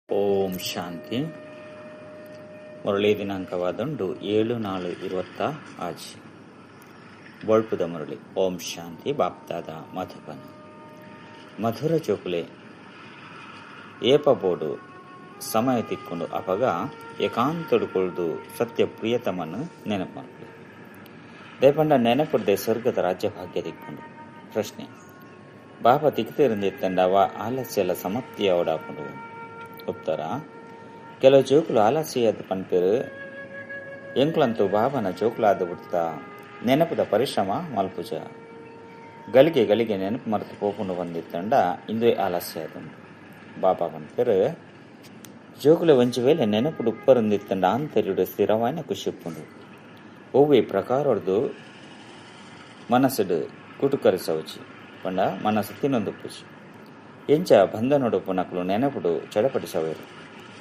ಓಂ ಶಾಂತಿ. ಮುರಳಿ ದಿನಾಂಕವಾದುಂಡು 7/4/26. ಬೊಳ್ಪುದ ಮುರಳಿ. ಓಂ ಶಾಂತಿ. ಬಾಪ್ದಾದ ಮಧುಬನ. ಮಧುರ ಚೋಕುಲೆ ಏಪಬೋಡು ಸಮಯ ತಿಕ್ಕೊಂಡು ಅಪಗ ಏಕಾಂತಡು ಕೊಳ್ದು ಸತ್ಯ ಪ್ರಿಯತಮನ್ನು ನೆನಪು ಮಾಡ್ಲಿ. ದೇಪಂಡ ನೆನಪುಡ್ದೆ ಸ್ವರ್ಗದ ರಾಜ್ಯ ಭಾಗ್ಯ ತಿಕ್ಕೊಂಡು. ಪ್ರಶ್ನೆ: ಬಾಬಾ ತಿಕ್ತಿರಂದಿತ್ತಂಡ ಅವ ಆಲಸ್ಯಲ ಸಮತ್ತಿ ಅವಡಾಪುಂಡು. ಉತ್ತರ: ಕೆಲವು ಜೋಕುಲು ಆಲಸ್ಯದ ಪನ್ಪೇರು ಎಂಕ್ಲಂತೂ ಬಾಬನ ಜೋಕುಲಾದ ಬಿಡ್ತಾ ನೆನಪುದ ಪರಿಶ್ರಮ ಮಲ್ಪುಜ ಗಳಿಗೆ ಗಳಿಗೆ ನೆನಪು ಮರೆತು ಪೋಪುಂಡು ಬಂದಿತ್ತಂಡ ಇಂದುವೆ ಆಲಸ್ಯ ಆದುಂಡು. ಬಾಬಾ ಪನ್ಪೇರು ಜೋಕುಲೆ ಒಂಜಿ ವೇಳೆ ನೆನಪುಡು ಉಪ್ಪರಂದಿತ್ತಂಡ ಆಂತರ್ಯುಡು ಸ್ಥಿರವಾಯಿನ ಖುಷಿಪ್ಪುಂಡು. ಒವ್ವೆ ಪ್ರಕಾರೊಡ್ದು ಮನಸ್ಸುಡು ಕುಟುಕರಿಸವಚಿ ಪಂಡ ಮನಸ್ಸು ತಿನ್ನೊಂದುಪ್ಪುಜಿ. ಎಂಚ ಬಂಧನೊಡುಪ್ಪು ನಕಲು ನೆನಪುಡು ಚಡಪಡಿಸವೇರು.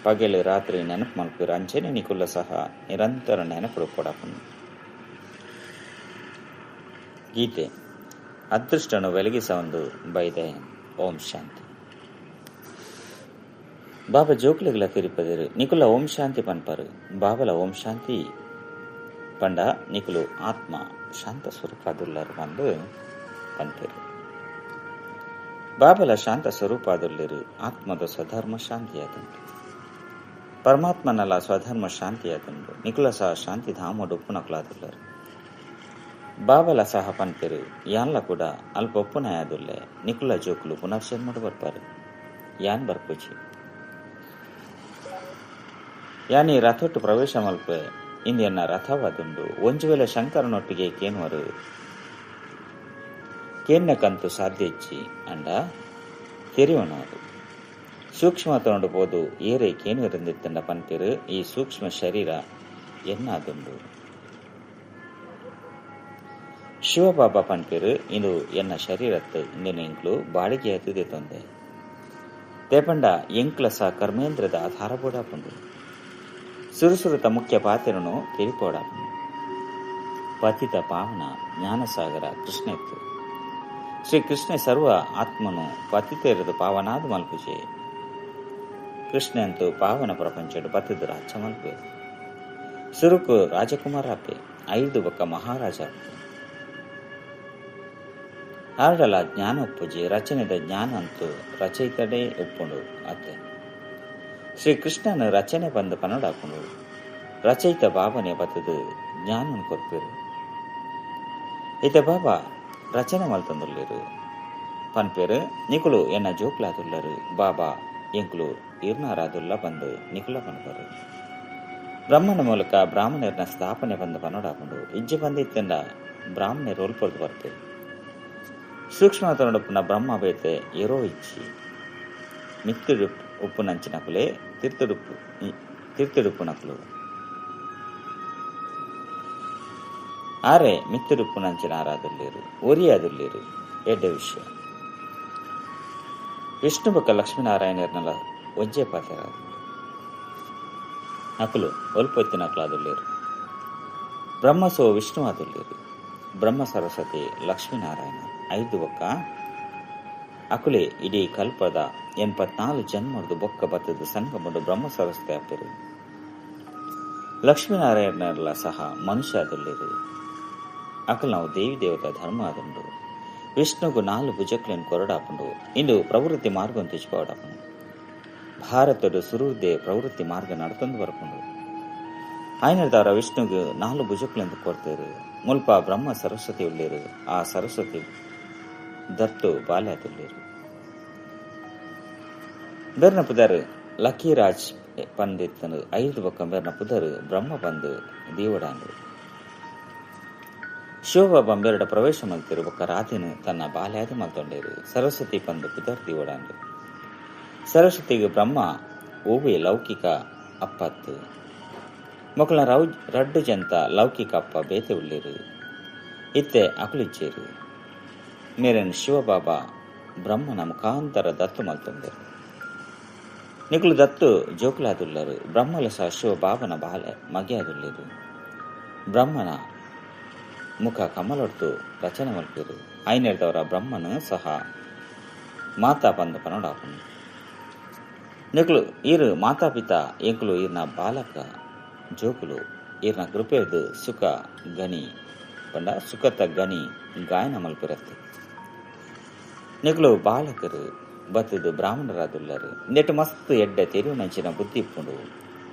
ಪಗೆಲು ರಾತ್ರಿ ನೆನಪು ಮಲ್ಪುರು. ಅಂಚನೆ ನಿಕುಲ ಸಹ ನಿರಂತರ ನೆನಪುಡು ಪೊಡಪುಂಡು. ಗೀತೆ ಅದೃಷ್ಟನು వెలిగిಸೊಂದು ಬೈದೆ. ಓಂ ಶಾಂತಿ. ಬಾಬಾ ಜೋಕ್ಲೆಗ್ಲ ತಿರುಪದಿರು ನಿಕುಲ ಓಂ ಶಾಂತಿ ಪನ್ಪರು. ಬಾಬಲ ಓಂ ಶಾಂತಿ ಪಂಡ ನಿಕುಲು ಆತ್ಮ ಶಾಂತ ಸ್ವರೂಪದುಲ್ಲರು ಬಂದು ಪನ್ಪೇರು. ಬಾಬಲ ಶಾಂತ ಸ್ವರೂಪದುಲ್ಲಿರು. ಆತ್ಮದ ಸ್ವಧರ್ಮ ಶಾಂತಿಯಾದುಂಡು. ಪರಮಾತ್ಮನಲ ಸ್ವಧರ್ಮ ಶಾಂತಿಯಾದುಂಡು. ನಿಕುಲ ಸಹ ಶಾಂತಿ ಧಾಮಡು ಉಪ್ಪುನಕುಲಾದುಲ್ಲರು. ಬಾಬಲ ಸಹ ಪನ್ಪೇರು ಯಾನ್ಲ ಕೂಡ ಅಲ್ಪ ಒಪ್ಪುನಯಾದುಲ್ಲೆ. ನಿಕುಲ ಜೋಕುಲು ಪುನರ್ಜನ್ಮಡು ಬರ್ಪಾರು. ಯಾನ್ ಬರ್ಪುಜಿ. ಯಾನಿ ರಥೊಟ್ಟು ಪ್ರವೇಶ ಮಲ್ಪೆ ಇಂದೆನ್ನ ರಥವಾದುಂಡು. ಒಂಜು ವೇಳೆ ಶಂಕರನೊಟ್ಟಿಗೆ ಕೇನುವರು ಕೇನ್ನಕಂತೂ ಸಾಧ್ಯ ಇಚ್ಚಿ ಅಂಡ ತೆರಿವನವರು. ಸೂಕ್ಷ್ಮ ತಗೊಂಡು ಪೋದು ಏರೆ ಕೇನುವರೆಂದಿತ್ತಂಡ ಪನ್ಪೇರು ಈ ಸೂಕ್ಷ್ಮ ಶರೀರ ಎನ್ನಾದುಂಡು. ಶಿವಬಾಬಾ ಪನ್ಪೇರು ಇಂದು ಎನ್ನ ಶರೀರತ್ತು ಇಂದಿನ ಎಂಕ್ಲು ಬಾಡಿಗೆ ಎತ್ತಿದೆ ತೊಂದೆ. ತೇಪಂಡ ಎಂಕ್ಲ ಸಹ ಕರ್ಮೇಂದ್ರದ ಆಧಾರ ಬೋಡಾಪುಂಡು. ಸುರುಸುರುತ ಮುಖ್ಯ ಪಾತ್ರನು ತಿರಿಪೋಡಾಪುಂಡು. ಪತಿತ ಪಾವನ ಜ್ಞಾನಸಾಗರ ಕೃಷ್ಣ ಇತ್ತು. ಶ್ರೀ ಕೃಷ್ಣ ಸರ್ವ ಆತ್ಮನು ಪತಿತೇರದು ಪಾವನಾದ ಮಲ್ಪುಜೆ. ಕೃಷ್ಣ ಅಂತೂ ಪಾವನ ಪ್ರಪಂಚಡು ಪತಿದು ರಾಜ್ಯ ಮಲ್ಪೆ. ಸುರುಕು ರಾಜಕುಮಾರ ಅಪ್ಪೆ, 5 ಬೊಕ್ಕ ಮಹಾರಾಜ ಅಪ್ಪೆ. ಆರಡಲ ಜ್ಞಾನ ಒಪ್ಪುಜಿ. ರಚನೆದ ಜ್ಞಾನ ಅಂತೂ ರಚಯಿತಡೇ ಒಪ್ಪುಂಡು ಅತ್ತೆ. ಶ್ರೀ ಕೃಷ್ಣನ ರಚನೆ ಬಂದು ಪನ್ನಡಾಪುಂಡು. ರಚಯಿತ ಬಾಬನೆ ಬತ್ತದು ಜ್ಞಾನನು ಕೊರ್ಪೇರು. ಇತ ಬಾಬಾ ರಚನೆ ಮಲ್ತಂದುಲ್ಲೇರು. ಪನ್ಪೇರು ನಿಕುಲು ಎನ್ನ ಜೋಕ್ಲಾದುಲ್ಲರು. ಬಾಬಾ ಎಂಕುಲು ಇರ್ನಾರಾದುಲ್ಲ ಬಂದು ನಿಕುಲ ಪನ್ಪರು. ಬ್ರಹ್ಮನ ಮೂಲಕ ಬ್ರಾಹ್ಮಣರನ್ನ ಸ್ಥಾಪನೆ ಬಂದು ಪನ್ನಡಾಪುಂಡು. ಇಜ್ಜೆ ಬಂದಿತ್ತಂಡ ಬ್ರಾಹ್ಮಣರು ಒಲ್ಪೊರ್ದು ಬರ್ಪೇರು. ಸೂಕ್ಷ್ಮ ತನಡಪ್ಪುನ ಬ್ರಹ್ಮ ಬೇತೆ ಎರೋ ಇಚ್ಚಿ ಮಿತ್ತುಡು ಉಪ್ಪು ನಂಚಿನಕುಲೆ ತಿರ್ತುಡುಪ್ಪು ನಕಲು ಆರೆ ಮಿತ್ತುಡುಪ್ಪು ನಂಚಿನ ಆರಾದುಲ್ಲೇರು ಒರಿಯಾದುಲ್ಲೇರು. ಎಡ್ಡೆ ವಿಷಯ. ವಿಷ್ಣು ಬೊಕ್ಕ ಲಕ್ಷ್ಮೀನಾರಾಯಣರ್ನಲ ಒಂಜೆ ಪಾತೆರಾದುಲ್ಲೇರು. ನಕಲು ಒಲ್ಪೊತ್ತಿ ನಕಲಾದುಲ್ಲೇರು. ಬ್ರಹ್ಮಸೋ ವಿಷ್ಣು ಆದುಲ್ಲೇರು. ಬ್ರಹ್ಮ ಸರಸ್ವತಿ ಲಕ್ಷ್ಮೀನಾರಾಯಣ 5 ಬೊಕ್ಕ ಅಕುಲೆ ಇಡೀ ಕಲ್ಪದ 84 ಜನ್ಮದ್ದು ಬೊಕ್ಕ ಬತ್ತದ ಸಂಗಮಡು ಬ್ರಹ್ಮ ಸರಸ್ವತಿ ಅಪ್ಪರು. ಲಕ್ಷ್ಮೀನಾರಾಯಣರೆಲ್ಲ ಸಹ ಮನುಷ್ಯ ಆದುಲ್ಲೇರು. ಅಕಲ್ ನಾವು ದೇವಿ ದೇವತಾ ಧರ್ಮ ಆದುಂಡು. ವಿಷ್ಣುಗು 4 ಭುಜಕ್ಲೆನ್ ಕೊರಡಾಪುಂಡು. ಇಂದು ಪ್ರವೃತ್ತಿ ಮಾರ್ಗ తెచ్చుకోవడాಪುಂಡು. ಭಾರತದ ಸುರುದೇ ಪ್ರವೃತ್ತಿ ಮಾರ್ಗ ನಡ್ತೊಂದು ಬರ್ಪುಂಡು. ఆయన ద్వారా ವಿಷ್ಣುಗು 4 ಭುಜಕ್ಲೆಂದು ಕೊಡ್ತೇರು. ಮುಲ್ಪ ಬ್ರಹ್ಮ ಸರಸ್ವತಿ ಉಳ್ಳೇರು. ಆ ಸರಸ್ವತಿ ದತ್ತು ಬಾಲ್ಯದುಲ್ಲೇರು. ಬೆರ್ನ ಪುದರ್ ಲಕ್ಕೀರಾಜ್ ಪಂದಿತ್ತನು. 5 ಬೊಕ್ಕ ಬೆರ್ನ ಪುದರ್ ಬ್ರಹ್ಮ ಬಂದು ದೇವಡಾಂಡು. ಶಿವಬಾಬಾ ಬೆರಡ ಪ್ರವೇಶ ಮಲ್ತಿರು. ಬೊಕ್ಕ ರಾಧೆನು ತನ್ನ ಬಾಲ್ಯಾದ ಮಲ್ತೊಂಡೇರು. ಸರಸ್ವತಿ ಪಂದು ಪುದರ್ ದೇವಡಾಂಡು. ಸರಸ್ವತಿಗೆ ಬ್ರಹ್ಮ ಓವೆ ಲೌಕಿಕ ಅಪ್ಪತ್ತು. ಮೊಕ್ಕಳ ರಡ್ಡು ಜಂತ ಲೌಕಿಕ ಅಪ್ಪ ಬೇತೆ ಉಳ್ಳೇರು. ಇತ್ತೆ ಅಕುಲಿಚ್ಚೇರು. ಮೇರನ್ ಶಿವಬಾಬಾ ಬ್ರಹ್ಮನ ಮುಖಾಂತರ ದತ್ತು ಮಲ್ತೊಂದರು. ನಿಕುಲು ದತ್ತು ಜೋಕುಲಾದುಲ್ಲರು. ಬ್ರಹ್ಮಲ ಸಹ ಶಿವಬಾಬನ ಬಾಲೆ ಮಗೆಯಾದುಲ್ಲೇರು. ಬ್ರಹ್ಮನ ಮುಖ ಕಮಲೊಡ್ತು ರಚನೆ ಮಲ್ಪೇರು. ಐನೇರ್ದವರ ಬ್ರಹ್ಮನು ಸಹ ಮಾತಾ ಬಂದ ಪನೋಡಾಪುಂಡು. ನಿಕುಲು ಈರು ಮಾತಾಪಿತಾ ಎಂಕುಲು ಈರ್ನ ಬಾಲಕ ಜೋಕುಲು ಈರ್ನ ಕೃಪೆರ್ದ್ ಸುಖ ಗಣಿ ಪಂಡ ಸುಖತ ಗಣಿ ಗಾಯನ ಮಲ್ಪಿರತ್ತೆ. ನಿಕುಲು ಬಾಲಕರು ಬತ್ತದು ಬ್ರಾಹ್ಮಣರಾದುಲ್ಲರು ನೆಟ್ ಮಸ್ತ್ ಎಡ್ಡೆ ತೆರಿಯುನಂಚಿನ ಬುದ್ಧಿ ಇಪ್ಪುಂಡು.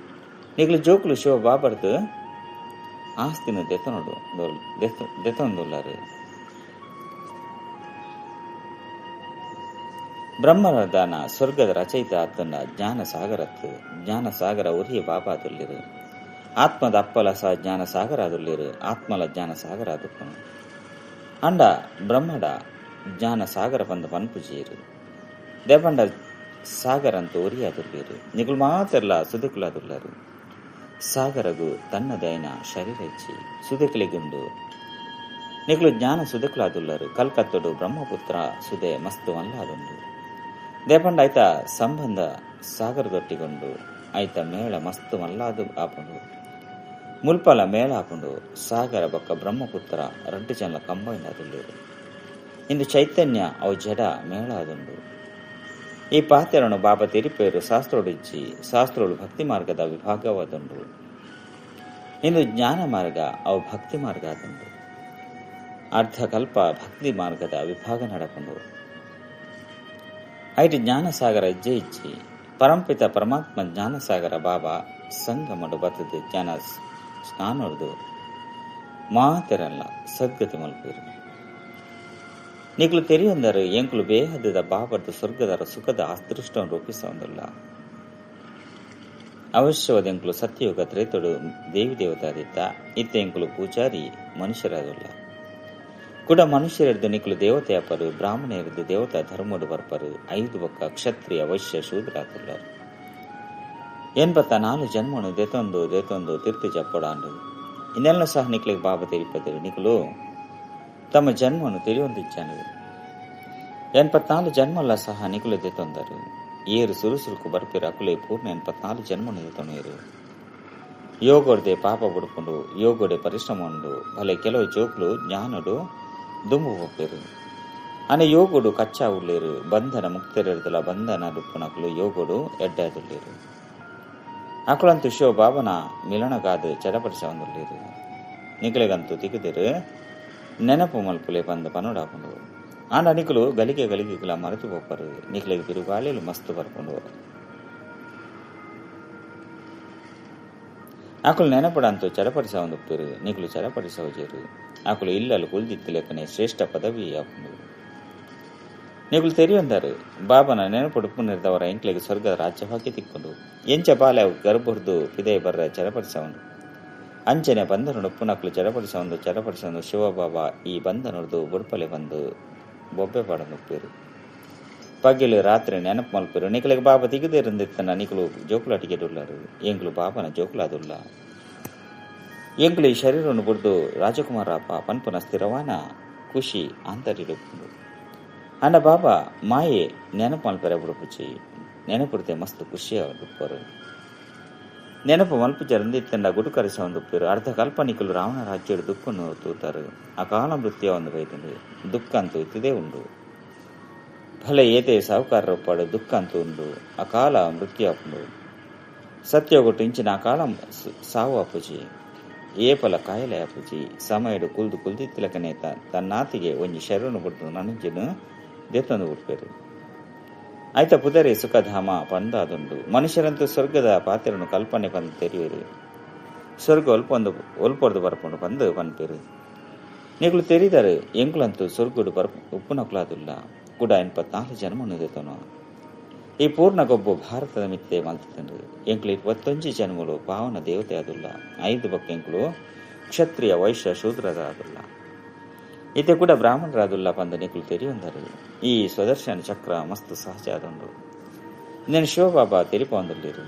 ನಿಕುಲು ಜೋಕುಲು ಶಿವ ಬಾಬರ್ದು ಆಸ್ತಿನ ದೆತೊನೊಡು ದೆತೊಂದುಲ್ಲರು. ಬ್ರಹ್ಮರದಾನ ಸ್ವರ್ಗದ ರಚಯಿತ ಆತನ ಜ್ಞಾನ ಸಾಗರತ್ತು ಜ್ಞಾನ ಸಾಗರ ಉರಿಯ ಬಾಬಾದುಲ್ಲಿರು. ಆತ್ಮದ ಅಪ್ಪಲ ಸಹ ಜ್ಞಾನ ಸಾಗರ ಆದುಲ್ಲಿರು. ಆತ್ಮಲ ಜ್ಞಾನ ಸಾಗರ ಆದುಪ್ಪನು ಅಂಡ ಬ್ರಹ್ಮಡ ಜ್ಞಾನ ಸಾಗರ ಪಂದ ಪನ್ಪುಜೀರು. ದೇಪಂಡ ಸಾಗರ ಅಂತ ಉರಿಯಾದುಲ್ಲಿರು. ನಿಗುಲು ಮಾತೆಲ್ಲ ಸುದಿಕುಲಾದುಲ್ಲರು. ಸಾಗರಗು ತನ್ನದೈನ ಶರೀರ ಇಚ್ಚಿ ಸುದಿಕಲಿಗುಂಡು. ನಿಗುಲು ಜ್ಞಾನ ಸುದಿಕುಲಾದುಲ್ಲರು. ಕಲ್ಕತ್ತಡು ಬ್ರಹ್ಮಪುತ್ರ ಸುದೆ ಮಸ್ತು ಮಲ್ಲಾದುಂಡು. ದೇಪಂಡ ಆಯ್ತ ಸಂಬಂಧ ಸಾಗರದೊಟ್ಟಿಗೊಂಡು ಆಯ್ತ ಮೇಳ ಮಸ್ತು ಮಲ್ಲಾದು ಆಪುಂಡು. ಮುಲ್ಪಲ ಮೇಳ ಆಪುಂಡು. ಸಾಗರ ಬೊಕ್ಕ ಬ್ರಹ್ಮಪುತ್ರ ರಡ್ಡು ಜನ ಕಂಬೈನ್ ಆದುಲ್ಲೇರು. ಇಂದು ಚೈತನ್ಯ ಅವು ಜಡ ಮೇಳ ಆದುಂಡು. ಈ ಪಾತೆರನು ಬಾಬಾ ತೆರಿಪೇರು ಶಾಸ್ತ್ರೋಡಿಜ್ಜಿ. ಶಾಸ್ತ್ರೋಳು ಭಕ್ತಿ ಮಾರ್ಗದ ವಿಭಾಗವಾದುಂಡು. ಇಂದು ಜ್ಞಾನ ಮಾರ್ಗ ಅವು ಭಕ್ತಿ ಮಾರ್ಗ ಆದುಂಡು. ಅರ್ಧಕಲ್ಪ ಭಕ್ತಿ ಮಾರ್ಗದ ವಿಭಾಗ ನಡಪುಂಡು. ಐಟ್ ಜ್ಞಾನಸಾಗರ ಇಜ್ಜೆ ಇಜ್ಜಿ. ಪರಂಪಿತ ಪರಮಾತ್ಮ ಜ್ಞಾನಸಾಗರ ಬಾಬಾ ಸಂಗಮಡು ಬತ್ತದು ಜ್ಞಾನ ಸ್ನಾನೊಡ್ದು ಮಾತೆರಲ್ಲ ಸದ್ಗತಿ ಮಲ್ಪೇರು. ನಿಕ್ಲು ತೆರಿಯೊಂದರು ಎಂಕುಲು ಬೇಹದ ಬಾಬರ್ದು ಸ್ವರ್ಗದರ ಸುಖದ ಅದೃಷ್ಟವನ್ನು ರೂಪಿಸೊಂದಿಲ್ಲ. ಅವಶ್ಯವಾದ ಎಂಕುಲು ಸತ್ಯಯುಗ ತ್ರೇತಡು ದೇವಿ ದೇವತಾದಿತ್ತ ಇತ್ತ ಎಂಕುಲು ಪೂಜಾರಿ ಮನುಷ್ಯರಾದುಲ್ಲ. ಕೂಡ ಮನುಷ್ಯರೆಡ್ದು ನಿಕ್ಲು ದೇವತೆ ಅಪರು, ಬ್ರಾಹ್ಮಣರೆಡ್ದು ದೇವತಾ ಧರ್ಮಡು ಬರ್ಪರು. ಐದು ಬೊಕ್ಕ ಕ್ಷತ್ರಿಯ ವೈಶ್ಯ ಶೂದ್ರಾತುಲ್ಲರು. 84 ಜನ್ಮನು ದೆತೊಂದು ದೆತೊಂದು ತಿರ್ತು ಜಪ್ಪಡಾಂಡು. ಇನ್ನೆಲ್ಲ ಸಹ ನಿಕ್ಲಿಗೆ ಬಾಬಾ ತೆರಿಪದರು. ನಿಕ್ಲು ತಮ್ಮ ಜನ್ಮನು ತಿಳಿಯೊಂದಿಚ್ಚಾನು. 84 ಜನ್ಮಲ್ಲ ಸಹ ನಿಕುಲು ದೆತೊಂದರು. ಏರು ಸುರುಸುರುಕು ಬರ್ಪಿರ ಅಕುಲೆ ಪೂರ್ಣ 84 ಜನ್ಮನು ದೆತೊಣೇರು. ಯೋಗೋಡ್ದೆ ಪಾಪ ಬುಡ್ಕೊಂಡು ಯೋಗೋಡೆ ಪರಿಶ್ರಮ ಉಂಡು. ಭಲೆ ಕೆಲವು ಜೋಕ್ಲು ಜ್ಞಾನಡು ದುಂಬು ಹೋಗ್ಬೇರು. ಅನೆ ಯೋಗೋಡು ಕಚ್ಚಾ ಉಳ್ಳೇರು. ಬಂಧನ ಮುಕ್ತರಿರ್ದಲ ಬಂಧನ ದುಪ್ಪುನಕುಲು ಯೋಗೋಡು ಎಡ್ಡಾದುಳ್ಳೇರು. ಅಕುಲಂತೂ ಶಿವ ಬಾಬನ ಮಿಲನಗಾದು ಚಡಪಡಿಸವಂದುಳ್ಳೇರು. ನಿಕಲೆಗಂತೂ ತಿಕ್ಕದಿರು ನೆನಪು ಮಲ್ಪುಲೆ ಬಂದು ಪನೋಡಾಪುಂಡು. ಆಂಡ ನಿಕುಲು ಗಲಿಗೆ ಗಲಿಗೆಗಳ ಮರೆತು ಪೋಪರು. ನಿಕಲೆಗೆ ಬಿರುಗಾಳಿಲು ಮಸ್ತು ಬರ್ಪುಂಡು. ಆಕುಲು ನೆನಪಡಂತೂ ಚಡಪಡಿಸವಂದುಪ್ಪೇರು. ನಿಕುಲು ಚಡಪಡಿಸವಜೇರು. ಆಕುಲು ಇಲ್ಲಲು ಕುಲ್ದಿತ್ತಿಲೆಕ್ಕನೆ ಶ್ರೇಷ್ಠ ಪದವಿ ಆಪುಂಡು. ನಿಕುಲು ತೆರಿಯೊಂದರು ಬಾಬನ ನೆನಪುಡುಪುನಿರ್ದವರ ಎಂಕ್ಲೆಗೆ ಸ್ವರ್ಗದ ರಾಜ್ಯಭಾಗ್ಯ ತಿಕ್ಕೊಂಡು. ಎಂಚ ಬಾಲೆ ಗರ್ಭರ್ದು ಪಿದೈ ಬರ್ರ ಚಡಪಡಿಸವನು. ಅಂಚನೆ ಬಂಧನೊಪ್ಪುನಕ್ಲು ಚಡಪಡಿಸೊಂದು ಚಡಪಡಿಸೊಂದು ಶಿವಬಾಬಾ ಈ ಬಂಧನೊಡ್ದು ಬುಡ್ಪಲೆ ಬಂದು ಬೊಬ್ಬೆ ಪಾಡೊಂದುಪ್ಪೇರು. ಪಗಿಲು ರಾತ್ರಿ ನೆನಪು ಮಲ್ಪೇರು. ನಿಕಲೆಗೆ ಬಾಬಾ ತಿಗದಿರಂದಿತ್ತನ ನಿಕಲು ಜೋಕುಲಾಟಿಗೆಡುಲ್ಲರು. ಎಂಕುಲು ಬಾಬನ ಜೋಕುಲಾದುಲ್ಲ. ಎಂಕುಲು ಈ ಶರೀರವನ್ನು ಬುಡ್ದು ರಾಜಕುಮಾರಪ್ಪ ಪನ್ಪುನ ಸ್ಥಿರವಾನ ಖುಷಿ ಅಂತರಿಡುಪ್ಪುಂಡು. ಅಂಡ ಬಾಬಾ ಮಾಯೆ ನೆನಪು ಮಲ್ಪೆರ ಬುಡುಪುಚಿ. ನೆನಪುಡ್ತೆ ಮಸ್ತ್ ಖುಷಿಯಾದುಪ್ಪರು. ನೆನಪು ಮಲ್ಪುಜರಂದಿತ್ತಂಡ ಗುಡುಕರಿಸೊಂದುಪ್ಪೇರು. ಅರ್ಧ ಕಲ್ಪನಿಕಲು ರಾವಣ ರಾಜ್ಯಡು ದುಃಖನ್ನು ತೂತಾರು. ಅಕಾಲ ಮೃತ್ಯ ಒಂದು ಬೈತುಂಡು. ದುಃಖ ಅಂತೂ ಇತ್ತಿದೇ ಉಂಡು. ಭಲೆ ಏತೆ ಸಾಹುಕಾರರೊಪ್ಪಾಡು ದುಃಖ ಅಂತೂ ಉಂಡು. ಅಕಾಲ ಮೃತ್ಯು ಆಪುಂಡು. ಸತ್ಯೊಗಟ್ಟು ಇಂಚಿನ ಅಕಾಲ ಸಾವು ಆಪುಜಿ. ಏಪಲ ಕಾಯಿಲೆ ಆಪುಜಿ. ಸಮಯಡು ಕುಲ್ದು ಕುಲ್ದಿತ್ತಿಲಕನೆ ತನ್ನಾತಿಗೆ ಒಂಜಿ ಶರಣು ಬುಡ್ದು ನನಂಜಿನ ದೆತ್ತೊಂದು ಬಿಡ್ಪೇರು. ಆಯ್ತ ಪುದರೆ ಸುಖಧಾಮ ಪಂದಾದುಂಡು. ಮನುಷ್ಯರಂತೂ ಸ್ವರ್ಗದ ಪಾತ್ರನು ಕಲ್ಪನೆ ಪಂದು ತೆರೆಯುವರು. ಸ್ವರ್ಗ ಒಲ್ಪೊಂದು ಒಲ್ಪೊರ್ದು ಬರ್ಪುಂಡು ಪಂದು ಪನ್ಪೇರು. ನಿಕುಲು ತೆರಿದರು ಎಂಕುಲಂತೂ ಸ್ವರ್ಗುಡು ಬರ್ಪ ಉಪ್ಪುನಕುಲಾದುಲ್ಲ. ಕೂಡ 84 ಜನ್ಮನು ದೆತೊನು. ಈ ಪೂರ್ಣ ಗೊಬ್ಬು ಭಾರತದ ಮಿತ್ತೆ ಮಲ್ತುಂಡು. ಎಂಕುಲು 21 ಜನ್ಮಲು ಪಾವನ ದೇವತೆ ಆದುಲ್ಲ. 5 ಬೊಕ್ಕ ಎಂಕುಲು ಕ್ಷತ್ರಿಯ ವೈಶ್ಯ ಶೂದ್ರರಾದುಲ್ಲ. ಇತ್ತೆ ಕೂಡ ಬ್ರಾಹ್ಮಣರಾದುಲ್ಲ ಪಂದ ನಿಕುಲು ತೆರಿಯೊಂದರು. ಈ ಸ್ವದರ್ಶನ ಚಕ್ರ ಮಸ್ತ್ ಸಹಜ ಆದುಂಡು. నేను ಶಿವಬಾಬಾ ತೆರಿಪೊಂದುಲ್ಲೇರು.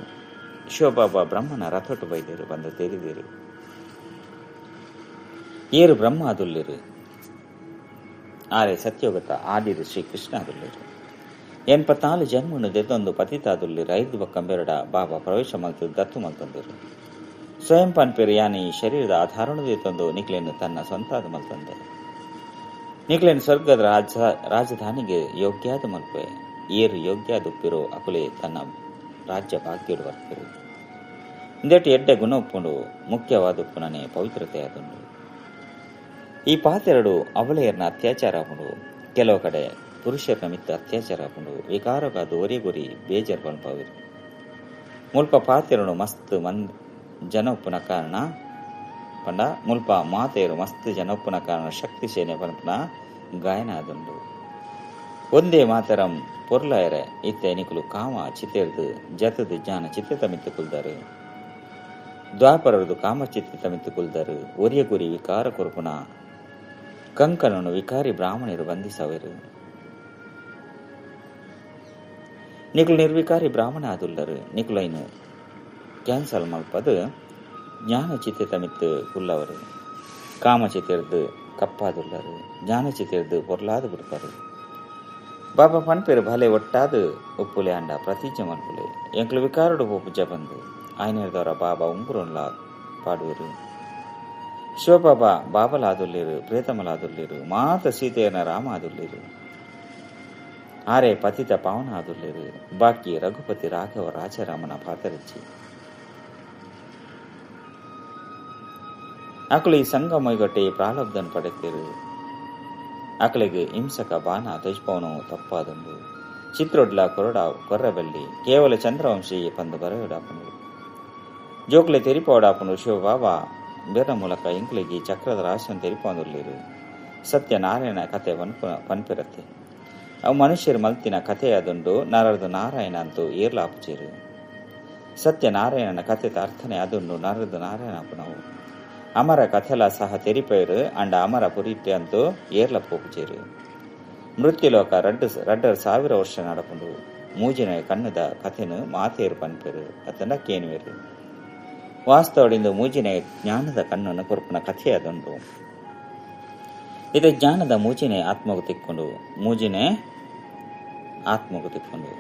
ಶಿವಬಾಬಾ ಬ್ರಹ್ಮನ ರಥೊಟ್ಟು ಬೈದೇರು ಬಂದ ತೆರಿದೇರು. ಏರು ಬ್ರಹ್ಮ ಆದುಲ್ಲೇರು. ಆರೆ ಸತ್ಯೋಗತ ಆದಿರು ಶ್ರೀಕೃಷ್ಣ ಆದುಲ್ಲೇರು. 84 ಜನ್ಮನು ದೆತ್ತೊಂದು ಪತಿತಾದುಲ್ಲೇರು. 5 ಬೊಕ್ಕಂಬೆರಡ ಬಾಬಾ ಪ್ರವೇಶ ಮಲ್ತು ದತ್ತು ಮಲ್ತೊಂದೇರು. ಸ್ವಯಂ ಪನ್ಪೇರು ಯಾನಿ ಶರೀರದ ಆಧಾರಣ ದೆತ್ತೊಂದು ನಿಕ್ಲೆನ್ನು ತನ್ನ ಸ್ವಂತಾದ ಮಲ್ತೊಂದೆ. ನಿಕ್ಲೆನ್ ಸ್ವರ್ಗದ ರಾಜಧಾನಿಗೆ ಯೋಗ್ಯಾದ ಮಲ್ಪೆ. ಏರು ಯೋಗ್ಯಾದುಪ್ಪಿರೋ ಅಕುಲೆ ತನ್ನ ರಾಜ್ಯ ಭಾಗ್ಯಡು ಬರ್ಪೆರು. ಇಂದೆಟ್ ಎಡ್ಡೆ ಗುಣ ಉಪ್ಪುಂಡು, ಮುಖ್ಯವಾದ ಉಪ್ಪುನನೆ ಪವಿತ್ರತೆ ಆದುಂಡು. ಈ ಪಾತೆರಡು ಅವಳೆಯರ್ನ ಅತ್ಯಾಚಾರ ಆಪುಂಡು. ಕೆಲವು ಕಡೆ ಪುರುಷರ ಮಿತ್ತ ಅತ್ಯಾಚಾರ ಆಪುಂಡು. ವಿಕಾರಗಾದ ಒರಿ ಗುರಿ ಬೇಜಾರ್ ಪನ್ಪಾವಿರು. ಮುಲ್ಪ ಪಾತೆರಡು ಮಸ್ತ್ ಜನ ಉಪ್ಪುನ ಕಾರಣ ಪಂಡ ಮುಲ್ಪ ಮಾತೆಯರು ಮಸ್ತ್ ಜನ ಉಪ್ಪುನ ಕಾರಣ ಶಕ್ತಿ ಸೇನೆ ಪನ್ಪುನ ಗಾಯನ ಆದುಂಡು. ಒಂದೇ ಮಾತರಂ ಪೊರ್ಲಾಯರೆ ಇತ್ತೆ ನಿಕುಲು ಕಾಮ ಚಿತೆರ್ದು ಜತದ ಜ್ಞಾನ ಚಿತ್ತೆ ತಮಿತ್ತು ಕುಲ್ದಾರು. ದ್ವಾಪರದು ಕಾಮ ಚಿತ್ತೆ ತಮಿತ್ತು ಕುಲ್ದಾರು. ಒರಿಯ ಗುರಿ ವಿಕಾರ ಕೊರ್ಪುನ ಕಂಕನನ್ನು ವಿಕಾರಿ ಬ್ರಾಹ್ಮಣರು ಬಂಧಿಸವರು. ನಿಕುಲು ನಿರ್ವಿಕಾರಿ ಬ್ರಾಹ್ಮಣ ಆದುಲ್ಲರು. ನಿಕುಲೈನು ಕ್ಯಾನ್ಸಲ್ ಮಲ್ಪದು ಜ್ಞಾನ ಚಿತ್ತೆ ತಮಿತ್ತು ಕುಲ್ಲವರು. ಕಾಮ ಚಿತೆರ್ದು ಕಪ್ಪಾದುಲ್ಲರು. ಜ್ಞಾನ ಚಿತೆರ್ದು ಪೊರ್ಲಾದು ಬಿಡ್ಪಾರು. ಬಾಬಾ ಪನ್ಪೇರು ಭಲೆ ಒಟ್ಟಾದು ಉಪ್ಪುಲೆ ಅಂಡ ಪ್ರತಿಜ್ಞೆ ಮಲ್ಪುಲೆ. ಎಂಕ್ಲು ವಿಕಾರಡು ಪೋಪುಜ ಬಂದು ಆಯ್ನೇರ್ದವರ ಬಾಬಾ ಉಂಗುರೊನ್ಲ ಪಾಡುವರು. ಶಿವಬಾಬಾ ಬಾಬಲಾದುಲ್ಲಿರು, ಪ್ರೇತಮಲಾದುಲ್ಲಿರು, ಮಾತ ಸೀತೆಯನ ರಾಮ ಆದುಲ್ಲಿರು, ಆರೆ ಪತಿತ ಪಾವನ ಆದುಲ್ಲಿರು, ಬಾಕಿ ರಘುಪತಿ ರಾಘವ ರಾಜಾರಾಮನ ಪಾತರಿಚ್ಚಿ. ಅಕಲು ಈ ಸಂಘ ಮೊಯ್ಗಟ್ಟೆ ಪ್ರಾಲಬ್ಧನ್ ಪಡೆತಿರು. ಅಕಲಿಗೆ ಹಿಂಸಕ ಬಾಣ ತಜ್ಪವನು ತಪ್ಪಾದುಂಡು. ಚಿತ್ರೊಡ್ಲ ಕೊರಡ ಕೊರ್ರಬೆಲ್ಲಿ ಕೇವಲ ಚಂದ್ರವಂಶಿ ಪಂದು ಬರೆಯಡಾಪುಂಡು. ಜೋಕ್ಲೆ ತೆರಿಪೋಡಾಪುಂಡು. ಶಿವಬಾಬಾ ಬೇರ ಮೂಲಕ ಇಂಕ್ಲಿಗೆ ಚಕ್ರದ ರಹಸ್ಯ ತೆರಿಪೊಂದುಲ್ಲಿರು. ಸತ್ಯನಾರಾಯಣ ಕತೆ ಪನ್ಪಿರತ್ತೆ. ಅವು ಮನುಷ್ಯರು ಮಲ್ತಿನ ಕತೆ ಅದುಂಡು. ನರದು ನಾರಾಯಣ ಅಂತೂ ಏರ್ಲಾಪುಚೇರು. ಸತ್ಯನಾರಾಯಣನ ಕಥೆತ ಅರ್ಥನೆ ಅದುಂಡು. ನರದು ನಾರಾಯಣ ಅಪುನವು ಅಮರ ಕಥೆಲ ಸಹ ತೆರಿಪೈರು ಅಂಡ ಅಮರ ಪುರಿಟ್ಟೆ ಅಂತೂ ಏರ್ಲ ಪೋಪುಚೇರು. ಮೃತ್ಯುಲೋಕ 2,500 ವರ್ಷ ನಡಪುಂಡು. ಮೂಜಿನ ಕಣ್ಣದ ಕಥೆನು ಮಾತೇರು ಪನ್ಪೆರು ಅತನ ಕೇನುವೆರು. ವಾಸ್ತವದಿಂದ ಮೂಜಿನ ಜ್ಞಾನದ ಕಣ್ಣನ್ನು ಕೊರ್ಪುನ ಕಥೆ ಅದುಂಡು. ಇದು ಜ್ಞಾನದ ಮೂಜಿನೆ ಆತ್ಮಗು ತಿಕ್ಕೊಂಡು, ಮೂಜಿನೆ ಆತ್ಮಗು ತಿಕ್ಕೊಂಡು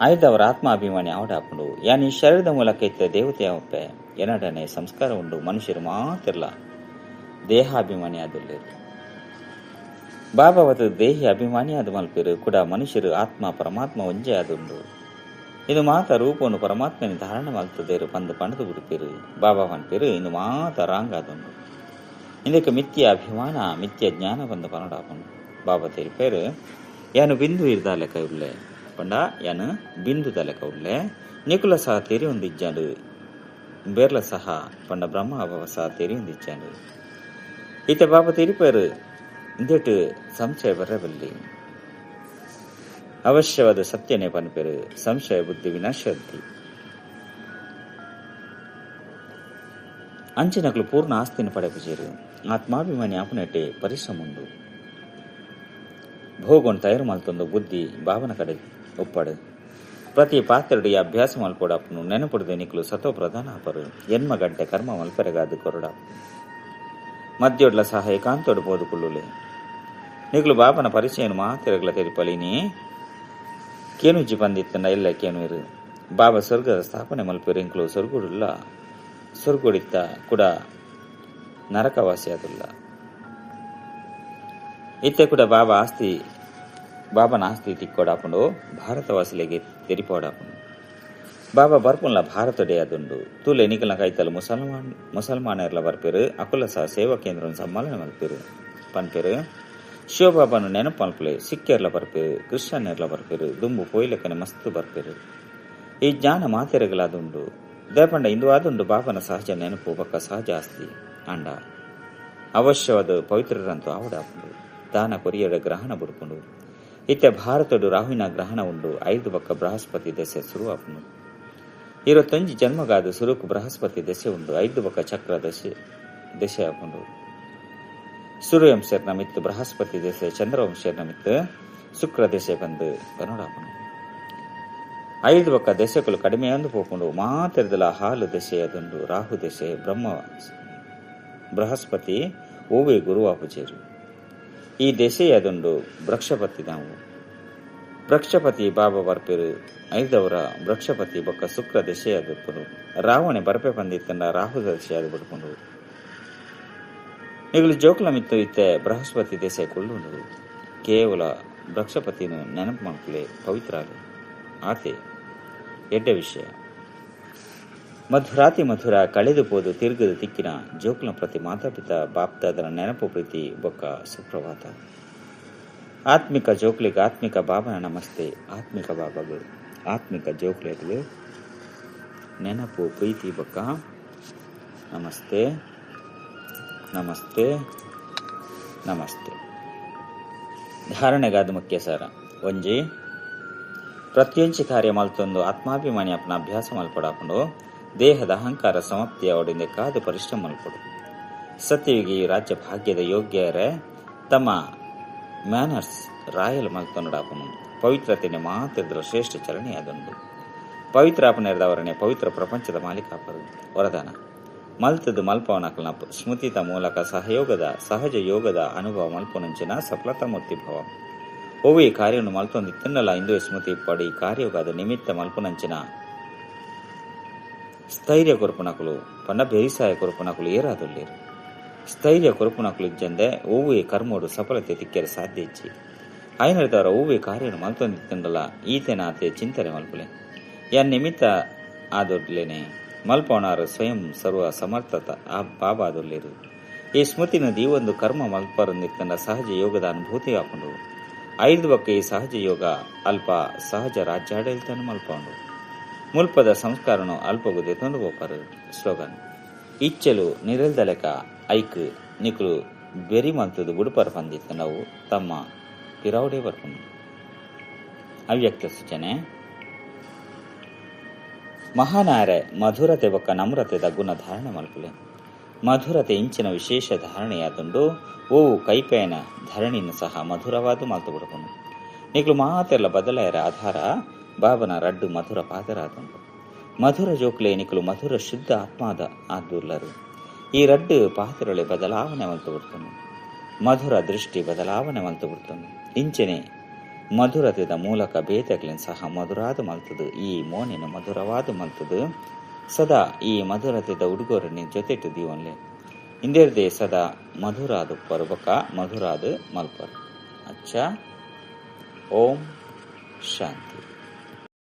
ಆಯ್ದವರ ಆತ್ಮಾಭಿಮಾನಿ ಆವಡಾಪುಂಡು. ಯಾನಿ ಶರೀರದ ಮೂಲಕ ಇತ್ತ ದೇವತೆ ಅವಪ್ಪೆ ಎನ್ನಡನೆ ಸಂಸ್ಕಾರ ಉಂಡು. ಮನುಷ್ಯರು ಮಾತಿರ್ಲ ದೇಹಾಭಿಮಾನಿ ಆದುಲ್ಲೇರು. ಬಾಬಾವತ ದೇಹಿ ಅಭಿಮಾನಿ ಆದ ಮಲ್ಪೇರು ಕೂಡ ಮನುಷ್ಯರು ಆತ್ಮ ಪರಮಾತ್ಮ ಒಂಜೆ ಆದುಂಡು. ಇದು ಮಾತ ರೂಪವನ್ನು ಪರಮಾತ್ಮನ ಧಾರಣ ಮಲ್ತದೇರು ಪಂದು ಪಣದು ಬಿಡುಪೇರು. ಬಾಬಾ ಪನ್ಪೇರು ಇಂದು ಮಾತ ರಾಂಗ್ ಆದುಂಡು. ಇದಕ್ಕೆ ಮಿಥ್ಯ ಅಭಿಮಾನ ಮಿಥ್ಯ ಜ್ಞಾನ ಬಂದು ಪನಡಾಪುಂಡು. ಬಾಬಾ ತೆರಿಪೇರು ಯಾನು ಬಿಂದು ಇರ್ದ ಲೆಕ್ಕ ಉಳ್ಳೆ ಪಂಡ ಯಾನು ಬಿಂದುದ ಲೆಕ್ಕ ಉಳ್ಳೆ ನಿಕುಲ ಸಹ ತೆರಿ ಒಂದಿಜ್ಜಾಂಡು ಬೇರ್ಲ ಸಹ ಪಂಡ ಬ್ರಹ್ಮ ಅಭವ ಸಹ ತೆರಿ ಒಂದಿಜ್ಜಾಂಡು. ಈತ ಬಾಬಾ ತೆರಿಪೇರು ಇಂದೆಟ್ಟು ಸಂಶಯ ಬರಬಲ್ಲಿ ಅವಶ್ಯವಾದ ಸತ್ಯನೇ ಪನ್ಪೇರು. ಸಂಶಯ ಬುದ್ಧಿ ವಿನಾಶದ್ದಿ. ಅಂಚಿನಕಲು ಪೂರ್ಣ ಆಸ್ತಿನ ಪಡೆಪುಜೇರು. ಆತ್ಮಾಭಿಮಾನಿ ಆಪುನೆಟ್ಟೆ ಪರಿಶ್ರಮ ಉಂಡು. ಭೋಗನ್ ತಯಾರು ಮಲ್ತೊಂದು ಬುದ್ಧಿ ಭಾವನ ಕಡೆ ಒಪ್ಪಡು. ಪ್ರತಿ ಪಾತ್ರಡಿ ಅಭ್ಯಾಸ ಮಲ್ಪೊಡಾಪುನು. ನೆನಪುಡದೆ ನಿಕಲು ಸತೋ ಪ್ರಧಾನ ಆಪರು. ಎನ್ಮ ಗಂಟೆ ಕರ್ಮ ಮಲ್ಪರೆಗಾದು ಕೊರಡ ಮದ್ಯೊಡ್ಲ ಸಹ ಏಕಾಂತೊಡು ಪೋದು ಕುಳ್ಳುಲೆ. ನಿಕಲು ಬಾಬನ ಪರಿಚಯನು ಮಾತಿರಗ್ಲ ತೆರಿಪಲಿನಿ ಕೇನುಜ್ಜಿ ಬಂದಿತ್ತಂಡ ಇಲ್ಲ ಕೇನುವಿರು. ಬಾಬಾ ಸ್ವರ್ಗದ ಸ್ಥಾಪನೆ ಮಲ್ಪೇರು. ಇಂಕ್ಲು ಸ್ವರ್ಗುಡುಲ್ಲ ಸ್ವರ್ಗುಡಿತ್ತ ಕೂಡ ನರಕವಾಸಿ ಆದುಲ್ಲ. ಇತ್ತೆ ಕೂಡ ಬಾಬಾ ಆಸ್ತಿ ಬಾಬನ ಆಸ್ತಿ ತಿಕ್ಕೋಡಾಪುಂಡು. ಭಾರತವಾಸಿಲೆಗೆ ತೆರಿಪೋಡಾಪುಂಡು. ಬಾಬಾ ಬರ್ಪುನ್ಲ ಭಾರತಡೆ ಅದುಂಡು. ತೂಲೆ ನಿಕಲ್ನ ಕೈತಲ್ ಮುಸಲ್ಮಾನರ್ಲ ಬರ್ಪೇರು. ಅಕುಲ ಸಹ ಸೇವಾ ಕೇಂದ್ರ ಸಮ್ಮೇಳನ ಮಲ್ಪೇರು ಪನ್ಪೇರು. ಶಿವಬಾಬಾನು ನೆನಪು ಮಲ್ಪಲೆ. ಸಿಖ್ಯರ್ಲ ಬರ್ಪೇರು, ಕ್ರಿಶ್ಚಿಯನ್ನೆರ್ಲ ಬರ್ಪೇರು, ದುಂಬು ಪೋಯ್ಲೆಕ್ಕನೆ ಮಸ್ತ್ ಬರ್ಪೇರು. ಈ ಜ್ಞಾನ ಮಾತೆರೆಗಳಾದುಂಡು. ದೇಪಂಡ ಇಂದು ಆದುಂಡು ಬಾಬನ ಸಹಜ ನೆನಪು ಬಕ್ಕ ಸಹಜ ಆಸ್ತಿ ಅಂಡ ಅವಶ್ಯವಾದ ಪವಿತ್ರರಂತೂ ಆವಡಾಪುಂಡು. ದಾನ ಕೊರಿಯರ ಗ್ರಹಣ ಬುಡ್ಪುಂಡು. ಇತ್ತೆ ಭಾರತಡು ರಾಹುವಿನ ಗ್ರಹಣ ಉಂಡು. 5 ಬಕ್ಕ ಬೃಹಸ್ಪತಿ ದೆಸೆ ಸುರುವಾಪುಂಡು. 21 ಜನ್ಮಗಾದ ಸುರುಕು ಬೃಹಸ್ಪತಿ ದೆಸೆ ಉಂಡು. 5 ಬಕ್ಕ ಚಕ್ರ ದೆಸೆ ಆಪುಂಡು. ಸೂರ್ಯವಂಶರ್ನ ಮಿತ್ತು ಬೃಹಸ್ಪತಿ ದೆಸೆ, ಚಂದ್ರವಂಶರ್ನ ಮಿತ್ತು ಶುಕ್ರ ದೆಸೆ ಬಂದು ಬನೋಡಾಪುಂಡು. 5 ಬಕ್ಕ ದೆಸೆಗಳು ಕಡಿಮೆ ಅಂದು ಪೋಪುಂಡು. ಮಾತೆರ್ದಲ ಹಾಲು ದೆಸೆ ಅದುಂಡು. ರಾಹು ದೆಸೆ ಬ್ರಹ್ಮ ಬೃಹಸ್ಪತಿ ಓವೇ ಗುರುವಾಪುಜೇರು. ಈ ದೆಸೆ ಅದುಂಡು ವೃಕ್ಷಪತಿ. ನಾವು ವೃಕ್ಷಪತಿ ಬಾಬಾ ಬರ್ಪೇರು. ಐದವರ ವೃಕ್ಷಪತಿ ಬೊಕ್ಕ ಶುಕ್ರ ದೆಸೆ ಅದು. ರಾವಣೆ ಬರ್ಪೆ ಬಂದಿತ್ತಂಡ ರಾಹು ದೆಸೆ ಅದು ಬಿಡ್ಕೊಂಡು. ಈಗಲೂ ಜೋಕ್ಲ ಮಿತ್ತು ಇತ್ತೆ ಬೃಹಸ್ಪತಿ ದೆಸೆ ಕುಳ್ಳುಂಡು. ಕೇವಲ ವೃಕ್ಷಪತಿನ ನೆನಪು ಮಲ್ಪಲೆ ಪವಿತ್ರ ಆತೆ. ಎಡ್ಡೆ ವಿಷಯ. ಮಧುರಾತಿ ಮಧುರ ಕಳೆದು ಪೋದು ತಿರುಗದು ತಿಕ್ಕಿನ ಜೋಕ್ಲ ಪ್ರತಿ ಮಾತಾಪಿತ ಬಾಪ್ದಾದರ ನೆನಪು ಪ್ರೀತಿ ಬೊಕ್ಕ ಸುಪ್ರಭಾತ. ಆತ್ಮಿಕ ಜೋಕ್ಲಿಗೆ ಆತ್ಮಿಕ ಬಾಬನ ನಮಸ್ತೆ. ಆತ್ಮಿಕ ಬಾಬಾಗಳು ಆತ್ಮಿಕ ಜೋಕ್ಲಿಗೆ ನೆನಪು ಪ್ರೀತಿ ಬೊಕ್ಕ ನಮಸ್ತೆ ನಮಸ್ತೆ ನಮಸ್ತೆ. ಧಾರಣೆಗಾದ ಮುಖ್ಯ ಸಾರ. ಒಂಜಿ ಪ್ರತ್ಯಂಚಿ ಕಾರ್ಯ ಮಲ್ತೊಂದು ಆತ್ಮಾಭಿಮಾನಿ ಅಪ್ಪನ ಅಭ್ಯಾಸ ಮಲ್ಪಡಾಪುಂಡು ದೇಹದ ಅಹಂಕಾರ ಸಮಾಪ್ತಿಯ ಅವಡಿಂದ ಕಾದು ಪರಿಶ್ರಮ ಮಲ್ಪಡು. ಸತ್ಯವಿಗೆ ಈ ರಾಜ್ಯ ಭಾಗ್ಯದ ಯೋಗ್ಯರೇ ತಮ್ಮ ಮ್ಯಾನರ್ಸ್ ರಾಯಲ್ ಮಲ್ತೊಂಡಾಪನು ಪವಿತ್ರತೆನೆ ಮಾತಿದ್ರ ಶ್ರೇಷ್ಠ ಚಲನೆಯಾದೊಂದು ಪವಿತ್ರ ಅಪನೆರದವರನೆ ಪವಿತ್ರ ಪ್ರಪಂಚದ ಮಾಲೀಕಾಪರು. ವರದಾನ ಮಲ್ತದ್ದು ಮಲ್ಪವನಕಲ್ನ ಸ್ಮೃತಿತ ಮೂಲಕ ಸಹಯೋಗದ ಸಹಜ ಯೋಗದ ಅನುಭವ ಮಲ್ಪನಂಚಿನ ಸಫಲತಾ ಮೂರ್ತಿ ಭವ. ಒವ್ವು ಈ ಕಾರ್ಯವನ್ನು ಮಲ್ತೊಂದು ತಿನ್ನಲ ಇಂದು ಸ್ಮೃತಿ ಪಡಿ ಕಾರ್ಯೋಗಾದ ನಿಮಿತ್ತ ಮಲ್ಪನಂಚಿನ ಸ್ಥೈರ್ಯ ಕೊರಪುನಕುಲು ಪಂಡ ಬೇಸಾಯ ಕೊರಪುನಕುಲು ಏರಾದುಲ್ಲೇರು. ಸ್ಥೈರ್ಯ ಕೊರಪುನಕುಲು ಇಜ್ಜಂದೆ ಒವ್ವು ಈ ಕರ್ಮೋಡು ಸಫಲತೆ ತಿಕ್ಕೆರೆ ಸಾಧ್ಯ ಇಚ್ಚಿ ಐನರ್ದವರ ಒವ್ವು ಕಾರ್ಯವನ್ನು ಮಲ್ತೊಂದು ತಿನ್ನಲ ಈತೆನಾತೆ ಚಿಂತನೆ ಮಲ್ಪುಲೆ ಯಾನ್ ನಿಮಿತ್ತ ಆದೊಡ್ಲೇನೆ ಮಲ್ಪವನಾರು ಸ್ವಯಂ ಸರ್ವ ಸಮರ್ಥತ ಆ ಬಾಬಾದೊಲ್ಲೇರು. ಈ ಸ್ಮೃತಿನ ದೀವೊಂದು ಕರ್ಮ ಮಲ್ಪರಂದಿತ್ತಂಡ ಸಹಜ ಯೋಗದ ಅನುಭೂತಿ ಆಪುಂಡು. ಐದು ಬಕ್ಕ ಈ ಸಹಜ ಯೋಗ ಅಲ್ಪ ಸಹಜ ರಾಜ್ಯಾಡಳಿತನು ಮಲ್ಪೌಂಡು ಮುಲ್ಪದ ಸಂಸ್ಕಾರನು ಅಲ್ಪಗುದೆ ತೊಂದು ಬೋಪರು. ಸ್ಲೋಗನ್ ಇಚ್ಚಲು ನಿರಲ್ದಲೆಕ ಐಕ್ ನಿಕುಲು ಬೆರಿ ಮಲ್ತದು ಬುಡುಪರ ಪಂದಿತ್ತ ನಾವು ತಮ್ಮ ಪಿರಾವಡೆ ಬರ್ಪುಂಡು. ಅವ್ಯಕ್ತ ಸೂಚನೆ. ಮಹಾನಾರೆ ಮಧುರತೆ ಬೊಕ್ಕ ನಮ್ರತೆದ ಗುಣ ಧಾರಣೆ ಮಲ್ಪುಲೆ. ಮಧುರತೆ ಇಂಚಿನ ವಿಶೇಷ ಧಾರಣೆಯಾದುಂಡು ಓವು ಕೈಪೇನ ಧರಣಿನ ಸಹ ಮಧುರವಾದ ಮಲ್ತು ಬಿಡಪುಂಡು. ನಿಕ್ಲು ಮಾತೆಲ್ಲ ಬದಲಾಯರ ಆಧಾರ ಬಾಬನ ರಡ್ಡು ಮಧುರ ಪಾದರಾದುಂಡು. ಮಧುರ ಜೋಕ್ಲೆ ನಿಕ್ಲು ಮಧುರ ಶುದ್ಧ ಆತ್ಮಾದ ಆದುಲ್ಲರು. ಈ ರಡ್ಡು ಪಾತ್ರಳೆ ಬದಲಾವಣೆ ಮಲ್ತು ಬಿಡ್ತನು. ಮಧುರ ದೃಷ್ಟಿ ಬದಲಾವಣೆ ಮಲ್ತು ಬಿಡ್ತನು. ಇಂಚನೆ ಮಧುರತೆದ ಮೂಲಕ ಬೇತಕ್ಲಿನ ಸಹ ಮಧುರಾದ ಮಲ್ತದು. ಈ ಮೋನಿನ ಮಧುರವಾದ ಮಲ್ತದು ಸದಾ ಈ ಮಧುರತೆದ ಉಡುಗೊರೆನಿ ಜೊತೆಟು ದೀವನ್ಲೆ ಇಂದೇರ್ದೆ ಸದಾ ಮಧುರಾದ ಪರ್ಬಕ ಮಧುರಾದ ಮಲ್ಪರು. ಅಚ್ಚಾ, ಓಂ ಶಾಂತಿ.